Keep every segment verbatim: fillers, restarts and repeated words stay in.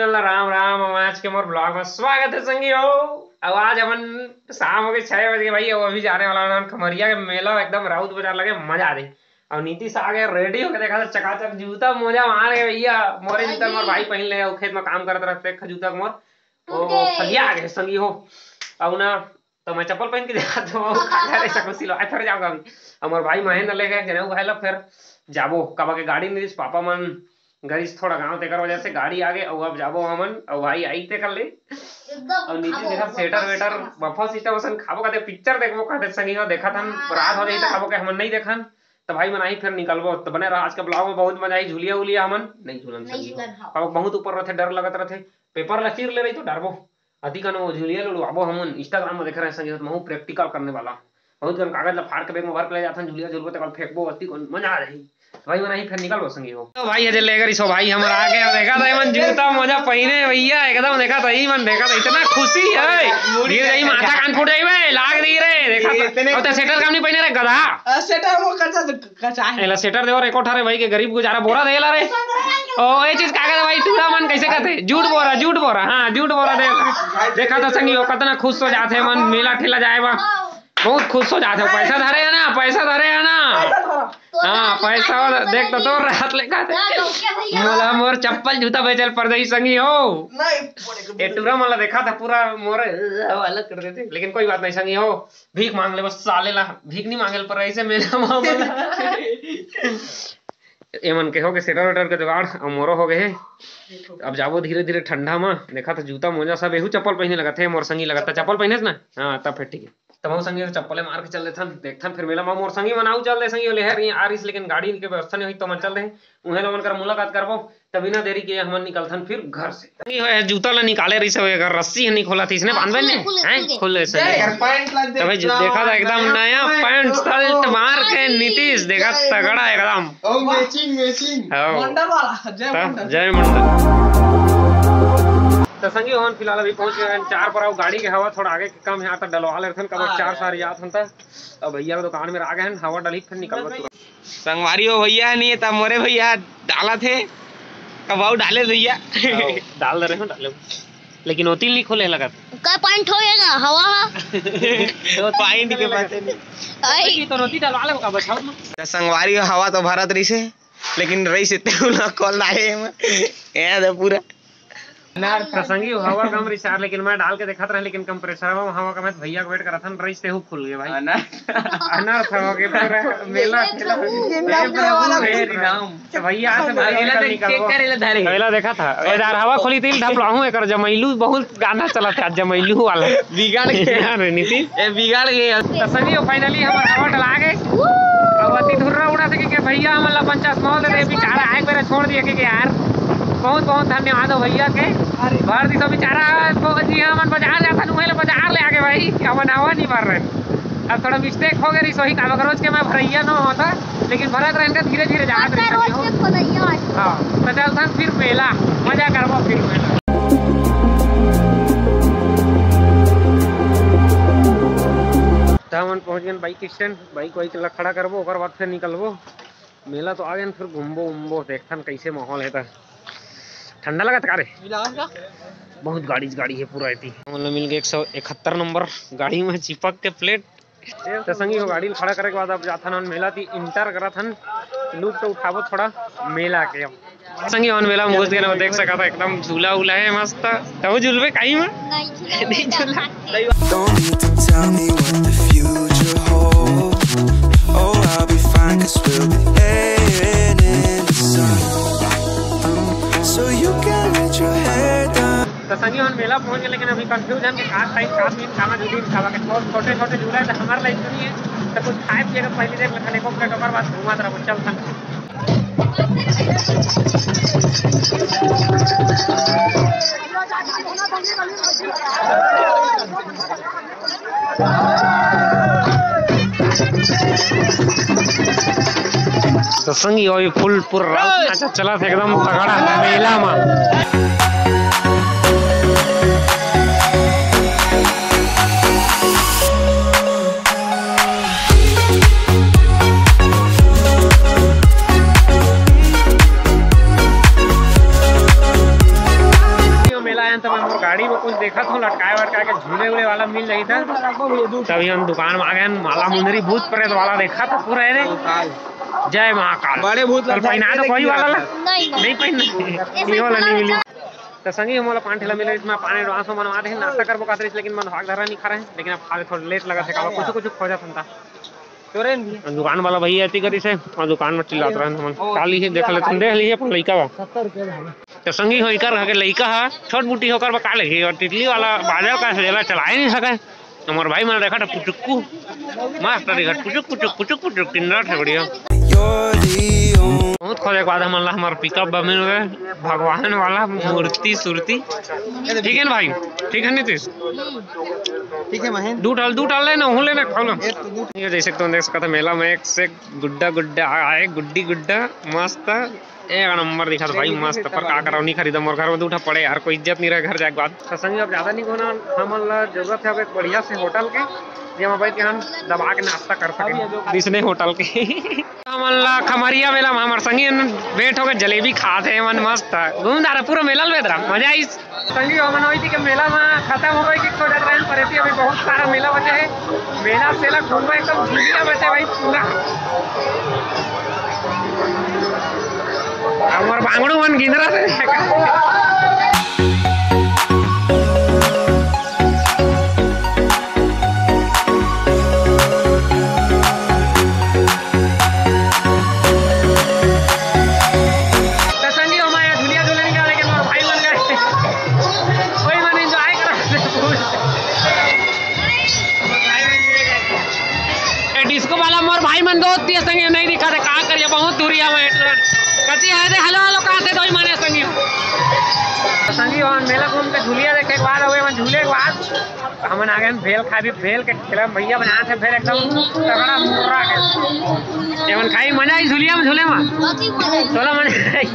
वाला राम राम, अउ आज के मोर vlog में स्वागत हे संगी हो। अउ आज हमन शाम हो गए छह बज के भाई, अउ अभी जाने वाला हन खमरिया के मेला, एकदम राउत बाजार लगे, मजा आ जाही। अउ नीतीश आ गए ready होके, देखा था चकाचक जूता मोजा मार के भैया, मोरे जूता मोर भाई पहन ले, अउ खेत में काम करत रहते, जूता मोर वो फलिया गए संगी हो। अउ ना तो मैं चप्पल पहन के जात हूँ, वो खा रहे सकल सिलवाए फिर जाऊंगा अभी। हमर भाई महेंद्र ले गए जनेऊ भाई ला, फिर जाबो काबर के गाड़ी नहीं रिस, पापा मन गरिस थोड़ा गाँव, तेकर वजह से गाड़ी आ गए। अउ अब जाबो हमन, अउ भाई आई ते कर ले। एकदम अउ नीचे खाबो, देखा सेटर बस वेटर खाबो। बफर सिस्टम असन खाबो कहते, पिक्चर देखबो कहते संगी हो, देखा था हाँ, रात हो जाई तो हाँ। खाबो के हमन नहीं देखन। तो भाई मन आई फिर निकलबो, तो बने रहा आज के vlog में, बहुत मजा आई। झुलिया उलिया हमन नहीं झूलन नहीं संगी हो। झूलन, हाँ। अब बहुत ऊपर रहते, डर लगत रहते, पेपर ला चीर ले रही तो डरबो। अति कन वो झुलिया लुड़वाबो हमन, Instagram में देख रहे संगी हो, तो महू practical करने वाला। बहुत कन कागज ला फाड़ के बैग में भर के ले जाथन, झुलिया झुलबो, तेकर फेंकबो, अति कन मजा आ जाही। भाई मन आई फिर निकलबो संगी हो। तो भाई अजय लेकर इसो भाई हमर आ गए, देखा था एमन जूता मोजा पहने भैया, एकदम देखा था ई मन, देखा था इतना खुशी है। गिर जाई माथा कान फूट जाई बे, लाग दी रे, देखा था। इतने अब तो सेटर काम नहीं पहने रे गधा। आ, सेटर वो करता तो कचा है। एला सेटर देवर एको ठा रे भाई के गरीब गुजारा बोरा देला रे। ओ, ये चीज कागज भाई, टूरा मन कैसे कहते? जूट बोरा, जूट बोरा, हाँ, जूट बोरा देला। देखा था संगी हो, कितना खुश हो जाते मन, मेला ठेला जाए बा। बहुत खुश हो जाते हो, पैसा धरे है ना, पैसा धरे है ना। हाँ, पैसा वाला, देख तो तोर हाथ ले का थे। मोला मोर चप्पल जूता बेचल पड़ जाई संगी हो। नहीं, ये टूरा मन ला देखा था पूरा मोर हालत कर देते, लेकिन कोई बात नहीं संगी हो, भीख मांग ले बस साले ला, भीख नहीं मांगे ल पर ऐसे मेला में हमन ला। एमन के हो गए सेटर वेटर के जुगाड़, अउ मोरो हो गए हे। अब जाबो धीरे धीरे ठंडा में, देखा था जूता मोजा सब, एहू चप्पल पहने लगत हे, मोर संगी लगत था चप्पल पहने ना, हाँ तब फिर ठीक है। तब हम संगी चप्पले मार के चल देथन, देखथन फिर मेला में मोर संगी मन आऊ चल दे संगी ले हर आ रहीस, लेकिन गाड़ी के व्यवस्था नहीं हुई तो मन चल दे, उहे लोगन कर मुलाकात करबो। त बिना देरी के हमन निकलथन फिर घर से। ये होय जूता ला निकाले रहिस, होय एकर रस्सी ह निकोला थी, इसने बांधबे ने? खुल, खुल, हैं? खुल। खुल ले से। यार, पैंट ला देख, तबे जो देखा था एकदम नया पैंट, शर्ट मार के नीतीश, देखा तगड़ा एकदम। ओ, मैचिंग, मैचिंग। हाँ। मंडल वाला, जय त मंडल। जय मंडल। त संगी हो फिलहाल अभी पहुंच गए हैं चार पर, आओ गाड़ी के हवा थोड़ा आगे के काम है, आता डलवा ले रहन, कब हाँ। चार सार याद हन त अब भैया के दुकान में आ गए हैं, हवा डली फिर निकलबो तुरंत। संगवारी हो भैया नहीं है, तब मोरे भैया डालत हे। कब आऊ डाले भैया? आओ, डाल दे रहे हो, डालो। लेकिन ओती नहीं खोले लगत। का पॉइंट होएगा? हवा हा? तो पॉइंट के बात है नहीं। आई। ये तो नोती डलवा ले, अब छाव में। तो संगवारी हो, हवा तो भरत रही से, लेकिन रही से तेहू ना कॉल ना है। ये तो पूरा अनार प्रसंगी हवा कम रिचार, लेकिन मैं डाल के देखत रहे, लेकिन कंप्रेसर में हवा कम है, तो भैया के वेट करत हन, रईस तेहू फूल गए भाई। अनार। अनार हवा के पूरा मेला ये ठेला। प्रभु, ये मेला प्रभु, प्रभु, हे हे राम। तो भैया से भाई, भाई एला निकल देख, निकल चेक वो। करे ला धरे। पहला देखा था, ए यार हवा खोली तिल ढपलाहूं एकर जमैलू बहुत गाना चलत हे आज, जमैलू वाला। बिगाड़ के। यार नीतीश। ए बिगाड़ के। तो संगी हो, finally हमर हवा डला गए। अब अति धुर्रा उड़ा थे कि भैया हमन ला पचास मौ दे दे, बेचारा आए बेरा छोड़ दिए के यार। बहुत बहुत धन्यवाद हो भैया के। अरे। भर दिसो बेचारा, जी हमन बाजार जाथन, उहे ले बाजार ले आगे भाई, हमन हवा नहीं भर रहे। अब थोड़ा मिस्टेक हो गए रही, सोही काबक रोज के मैं भरैया न होता, लेकिन भरत रहन का धीरे धीरे जात रही रोज सब के हो। खोदैया आज। हाँ, तो चलथन फिर मेला, मजा करबो फिर मेला। त हमन पहुंच गए बाइक स्टैंड, बाइक वाइक ला खड़ा करबो, ओकर बाद फिर निकलबो। मेला तो आ गए, फिर घूमबो उमबो, देखथन कैसे माहौल है। त ठंडा लगत का रे? मिला का? बहुत गाड़ी गाड़ी है पूरा एती। हमन ला मिल गए एक सौ इकहत्तर नंबर गाड़ी में चिपक के प्लेट। त संगी हो, गाड़ी ल खड़ा करे के बाद अब जाथन हमन मेला ती, इंटर करत हन, लुक तो उठाबो थोड़ा मेला के। अब संगी हमन मेला में घुस गए ना, देख सकत हा एकदम झूला उला है मस्त। तब झूलबे काई में? नहीं झूला। Don't need to tell me what the future holds. Oh, I'll be fine, 'cause we'll be laying in the sun. So you can let your hair down. त संगी हमन मेला पहुंच गए, लेकिन अभी कंफ्यूजन के का खाई, का पीन, कहाँ जुटी, खावा के बहुत छोटे छोटे झूला है, त हमारे लाइफ नहीं है। त कुछ खाए पिए के पहले देख लेथन, एको प्लेट, ओकर बाद घूमत रहबो, चल संग। त संगी, अभी फुल पूरा राउत नाचा चलत हे, एकदम तगड़ा मेला मा। काय बर का के झूले उले वाला मिल जाही त। तभी हम दुकान में आ गए, माला मुंदरी भूत प्रेत वाला देखा था पूरा, अरे जय महाकाल। बड़े भूत चल, लगता है, पहिना तो कोई वाला ला। नहीं, नहीं। नहीं पहिना। ऐसे ये वाला नहीं मिली। तो संगी, हम वाला पान ठेला मिले, इसमें पानी एडवांस में बनवा दे, नाश्ता करबो कहत रहिस, लेकिन मन भाग धरा नहीं खा रहे हैं, लेकिन अब खा ले, थोड़ा लेट लगा थे, कुछ कुछ खोजा था। तोरे भी। दुकान वाला भैया एती करिस हे, और दुकान में चिल्लात रहन हमन। का लीहे, देख लेथन, देख लीहे अपन लइका बा। तो संगी हो, एकर घर के लइका हा, छोट बुटी होकर बा, का लेही? और टिटली वाला बाजा का लेला चलाए नहीं सके। हमर भाई मन देखा था पुचुक्कू, मस्त तरीका पुचुक पुचुक पुचुक पुचुक किन्नर से बढ़िया। बहुत खोजे के बाद हमन ला हमर पिकअप बा मिल गए, भगवान वाला मूर्ति सूर्ति। ठीक है ना भाई? ठीक है नीतीश? ठीक है महेंद्र। दू टाल, दू टाल लेना, हूँ लेना, खाओ ना। ये तो दू ये जैसे कि तुम देख सकते हो, मेला में एक से एक गुड्डा गुड्डा आए, गुड्डी गुड्डा, मस्त, एक नंबर दिखत भाई, मस्त। पर का कराओ, नहीं खरीदा, मोर घर में दू ठा पड़े यार, कोई इज्जत नहीं रहे घर जाके बाद। तो संगी, अब ज्यादा नहीं होना, हमन ला जरूरत है अब एक बढ़िया से होटल के, जेमा बैठ के हम दबा के नाश्ता कर सके, बिसने होटल के। हमन ला खमरिया मेला में हमर संगी मन भेंट होके जलेबी खात हे, मन मस्त घूम रहा पूरा मेला में, मजा आइस। संगी, हमन ओई के मेला में खत्म हो गई कि सोचत रहन, पर एती अभी बहुत सारा मेला बचे है। मेला सेला घूमबे, एकदम झुलिया बचे भाई पूरा। हमर बांगड़ू मन गिंदरा से तो संगी, हमारे यहाँ झुलिया झूले निकाले के मोर भाई मन गए। वही मन एंजॉय करा। ए, डिस्को वाला मोर भाई मन दोस्त दिए संगी नहीं दिखा थे, का करिए, बहुत दूरी है हमारे तुरंत। कति है दे, हेलो, हेलो, कहाँ थे दो ही माने संगी? तो संगी, वहाँ मेला घूम के झुलिया देखे के बाद, हुए मन झूले के बाद, हमन आ गए भेल खाए, भी भेल के ठेला में भैया बनाए थे भेल एकदम तगड़ा मुर्रा के। एमन खाई, मजा आई झुलिया में, झूले में। कथी मजा आई? तोला मजा आई?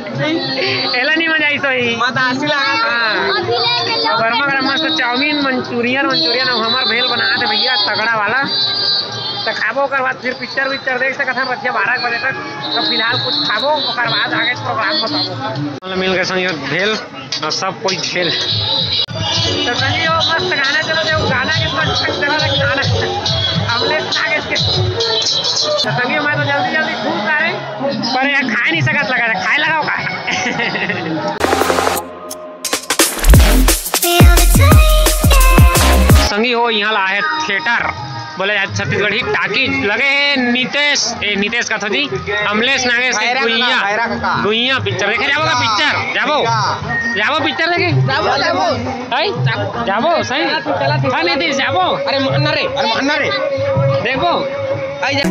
एला नहीं मजा आई सोई। मजा आसी लगा। हाँ। अभी ले के लो। गरमा गरम मस्त चाउमीन, मंचूरियन, मंचूरियन, अब हमार भेल बनाए थे भैया तगड़ा वाला। तो खाबो ओकर बाद फिर पिक्चर विक्चर देख सकत हन रतिया बारह बजे तक। तो फिलहाल कुछ खाबो, ओकर बाद आगे प्रोग्राम बताबो। मिल गए संग भेल। और सब कोई झेल। तो संगी, वो मस्त गाना चलो, जो गाना के मन तक चला रहे गाना। अमलेश नागेश के। तो संगी, मैं तो जल्दी जल्दी घूम जा रहे, पर यार खाए नहीं सकत लगा था, खाए लगाओ का। संगी हो, यहाँ ला है थिएटर। बोले आज छत्तीसगढ़ी टाकीज लगे हे नितेश, ए, नितेश का थोड़ी, अमलेश नागेश के भैरा काका, गुइया, भैरा काका। गुइया पिक्चर देखे जाबो का पिक्चर? जाबो? जाबो पिक्चर देखे? जाबो, जाबो। है? जाबो, सही? हाँ, नितेश, जाबो। अरे मानना रे, अरे मानना रे। देखबो? आई जा।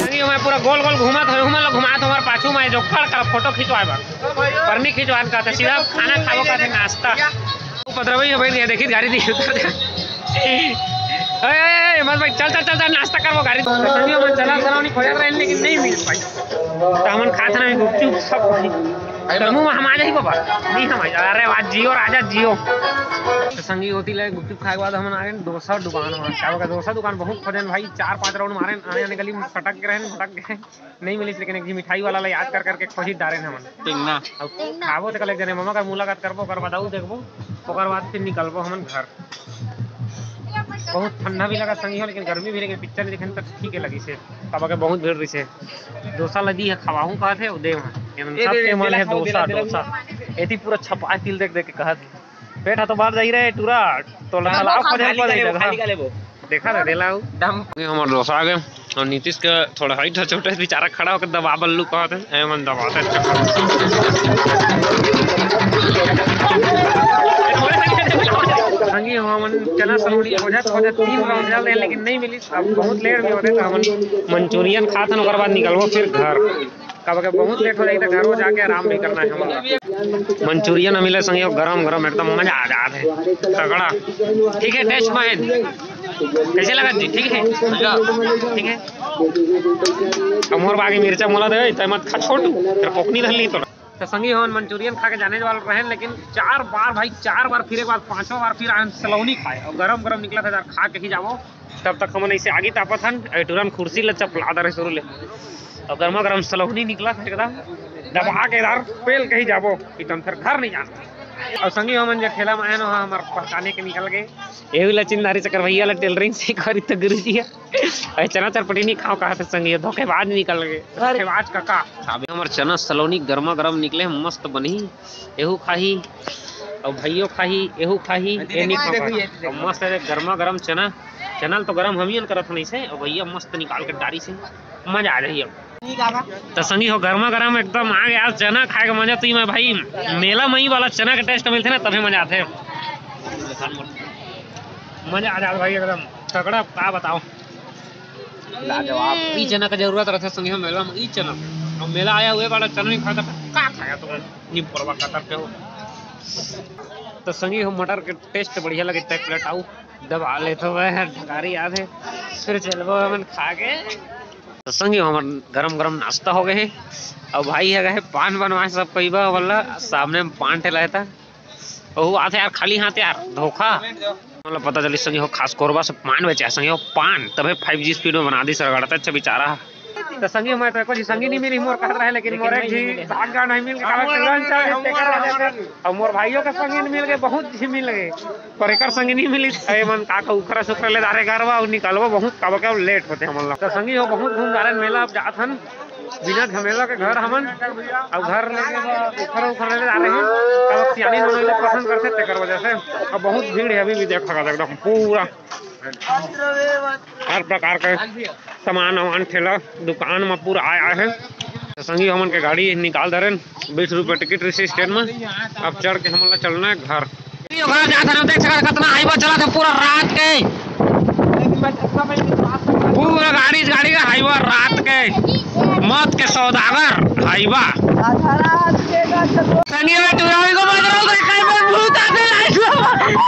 अरे मैं पूरा गोल गोल घुमात हूँ, घुमा लो, घुमात हूँ, हमारे पाछू में जो कड़ कड़ फोटो खिंचवाए बा। परमी खिंचवान का था, सीधा खाना खाबो का था, नाश्ता। उपद्रवी है, बैठ गया, देखी गाड़ी दी उतर दे। ए, ए, ए, मत बैठ, चल, चल, चल, चल, नाश्ता करबो गाड़ी। तनियो मन चला सरावनी खोजत रहे, लेकिन नहीं मिल पाई। तो हमन खात रहे गुपचुप सब कुछ। तो मुंह में हम आ जाई बाबा, नहीं हम आ जाई। अरे वाह, जियो राजा, जियो। तो संगी होती ले गुपचुप खाए के बाद हमन आ गए डोसा दुकान में। क्या होगा, डोसा दुकान बहुत खोजन भाई, चार पांच राउंड मारे, आने आने गली में सटक के रहे, भटक गए। नहीं मिलिस, लेकिन एक झी मिठाई वाला ला याद कर करके खोजी डारे न हमन। टेंगना। अब टेंगना। खाबो तेकर एक जने ममा कर मुलाकात करबो, ओकर बाद अउ देखबो, ओकर बाद फिर निकलबो हमन घर। बहुत ठंडा भी लगा संगी हो, लेकिन गर्मी भी, लेकिन पिक्चर देखे तक ठीक है लगी से। तब के बहुत भीड़ रही से। डोसा लगी है, खवाहूँ कहत है, दे वहाँ। ये ए, दे, सबके दे, मन दिला है खाओ, डोसा, दिला, दिला, डोसा। दिला। एती पूरा छपा तिल देख देख के कहत। पेट हा तो बाहर जाई रहे टूरा, तो हाँ, लगा लाओ, खाली खोजल कर पड़े लेबो, इधर, खाली हाँ। कर लेबो। देखा था, दे लाओ। दम। ये हमार डोसा आ गए और नीतीश के थोड़ा हाइट है, छोटे से बेचारा खड़ा होकर दबा बल्लू कहत है, ए मन दबाते चक्कर। संगी हो, हमन चना सलोनी खोजत खोजत तीन राउंड चल रहे, लेकिन नहीं मिली। अब बहुत लेट भी होते तो हमन मंचूरियन खात हन, ओकर बाद निकलबो फिर घर। काबर के बहुत लेट हो जाई, त घरो जाके आराम भी करना है हमन ला। मंचूरियन मिले संग, गरम गरम, एकदम मजा आ जात है, तगड़ा। ठीक है, टेस्ट में है, कैसे लगा जी? ठीक है, ठीक है। अब मोर बाकी मिर्चा मोला दे, तै मत खा छोटू, तेरा पोकनी धर ली तो। तो संगी, हमन मंचूरियन खा के जाने वाला रहे, लेकिन चार बार भाई, चार बार फिरे के बाद पांचवा बार फिर आए सलोनी खाए और गरम गरम निकला था यार, खा के ही जाओ। तब तक हमन ऐसे आगी तापत हन, ए टूरन कुर्सी ले चपला दे रहे शुरू ले। और गर्मा गर्म सलोनी निकला था एकदम दबा के इधर पेल कहीं जाबो, कि तुम फिर घर नहीं जाना। अउ संगी हो मन जे ठेला में आए न, ओहा हमर पहचाने के निकल गए। एहू ला चिन्हारी चकर भैया ला टेलरिंग सिखारी त गुरुजी हे। अरे चना चरपटी नहीं खाओ कहा थे संगी हो, धोखेबाज निकल गए। धोखेबाज काका। अबे हमर चना सलोनी गरमा गरम निकले, मस्त बनही। एहू खाही, अउ भैयो खाही, एहू खाही, ए नहीं खाओ कहा। अउ मस्त है गरमा गरम चना। चना ल तो गरम हम ही करत हन इसे, अउ भैया मस्त निकाल के डारी से। मजा आ जाही अब। त संगी हो, गरमा गरम एकदम आ गया चना खाए के मजा। तो मैं भाई, मेला मई वाला चना के टेस्ट मिलथे ना, तभे मजा आथे। मजा आ जात भाई एकदम तगड़ा, का बताओ। लाजवाब। ई चना के जरूरत रहथे संगी हो मेला में, ई चना। अब मेला आया हुए वाला चना नहीं खाता, का खाया तुम? नी परवा का करते हो। तो संगी हो, मटर के टेस्ट बढ़िया लगे, एक प्लेट आऊ दबा लेथो मैं, ढकारी याद है, फिर चलबो हमन खा के। तो संगी हो, हमर गरम गरम नाश्ता हो गए हे। अब भाई है गए पान बनवाए सब कोई बा, बोला सामने में पान ठेला है था। ओहू आथे यार, खाली हाथ यार, धोखा। मतलब पता चली संगी हो, खास कोरबा से पान बेचे हे संगी हो, पान तभे फाइव जी स्पीड में बना दी सरगड़ते, अच्छा बेचारा। तो संगी हो, मैं तो एको झी संगी नहीं मिली मोर कहत रहे, लेकिन मोर एक झी भाग गए नहीं मिल के, काबर तुरंत चल गए, तेकर वजह से। अउ मोर भाइयों के संगी नहीं मिल गए, बहुत झी मिल गए, पर एकर संगी नहीं मिली। अरे मन का का उखरा सुखरा ले डारे घर बा, अउ निकलबो बहुत, काबर के लेट होथे हमन ला। तो संगी हो, बहुत घूम डारे मेला, अब जात हन बिना झमेला के घर हमन, अउ घर लेके बा उखरा उखरा ले डारे हैं। काबर सियानी मन ला पसंद करथे, तेकर वजह से। अब बहुत भीड़ है अभी भी, देखा एकदम पूरा हर प्रकार के सामान वामान ठेला दुकान में पूरा आय आय हे। तो संगी हमन के गाड़ी निकाल दरेन, बीस रुपये टिकट रहिसे स्टैंड में। अब चढ़ के हमन ला चलना है घर। ये घर जात हन, देख सकत कतना हाईवा चलत हे पूरा रात के। पूरा गाड़ी गाड़ी का हाईवा रात के, मौत के सौदागर हाईवा। संगी हो टुरावी को बज रहा हूँ, कहीं पर भूत आते, लाइट ला,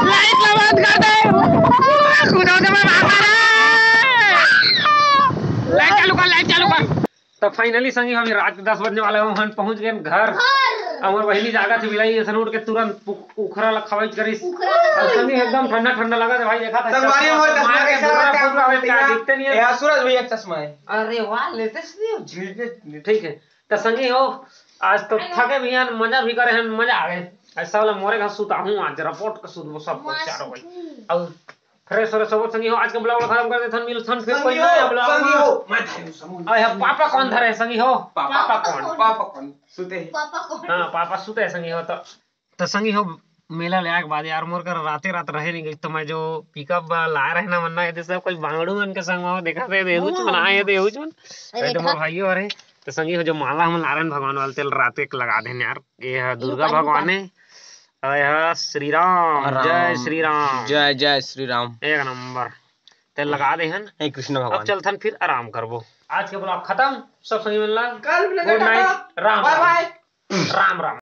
लाइट ला बंद कर दे। पूरा खुदा के मैं भाग रहा। लाइट चालू कर, लाइट चालू कर। तो फाइनली संगी, अभी रात के दस बजने वाला है, हम पहुंच गए घर। हमर बहिनी जागा थी बिलाई, ऐसे उठ के तुरंत पु-, उखरा ला खवाई करिस। उखरा। और संगी एकदम ठंडा ठंडा लगा था भाई, देखा था संगवारी चश्मा हो, तो चश्मा मार के कैसा गोरा लगा? पूरा हो गया, दिखते नहीं है। यार सूरज भैया चश्मा है। अरे वाह, लेटेस्ट नहीं हो। ठीक है, तो संगी हो, आज तो थके भी हैं, मजा भी करे हैं, मजा आ गए। ऐसा वाला मोरे घर सुता हूँ आज, रिपोर्ट का सुतबो सब कुछ चारों भाई। और फ्रेश व्रेश होबो संगी हो, आज के ब्लॉग ला खत्म कर देथन, मिलथन फिर कोई नया ब्लॉग में। संगी हो, मैं थारी समूह। अरे हाँ, पापा कौन धरे संगी हो? पापा पापा कौन? कौन? पापा कौन? सुते हैं। पापा कौन? हाँ, पापा सुते हैं संगी हो। तो, तो संगी हो, मेला ले आए के बाद यार, मोर कर राते रात रहे नहीं गई, तो मैं जो पिकअप ला रहे ना, मन्ना ये सब कोई बांगड़ू मन के संग में देखा थे, देहू चुन आए, देहू चुन। अरे तो मोर भाइयों अरे, तो संगी हो, जो माला हम ला रहे हैं भगवान वाले, तेल रात एक लगा देने यार। ये है दुर्गा भगवान है। अरे हाँ, श्री राम, राम। जय श्री राम। जय, जय श्री राम। एक नंबर। ते लगा दे हन। हे कृष्ण अब भगवान। चलथन फिर आराम करबो। आज के ब्लॉग खत्म। सब संगी मन ला कल मिलते गुड नाइट। टाटा। राम बाय राम। बाय। राम राम।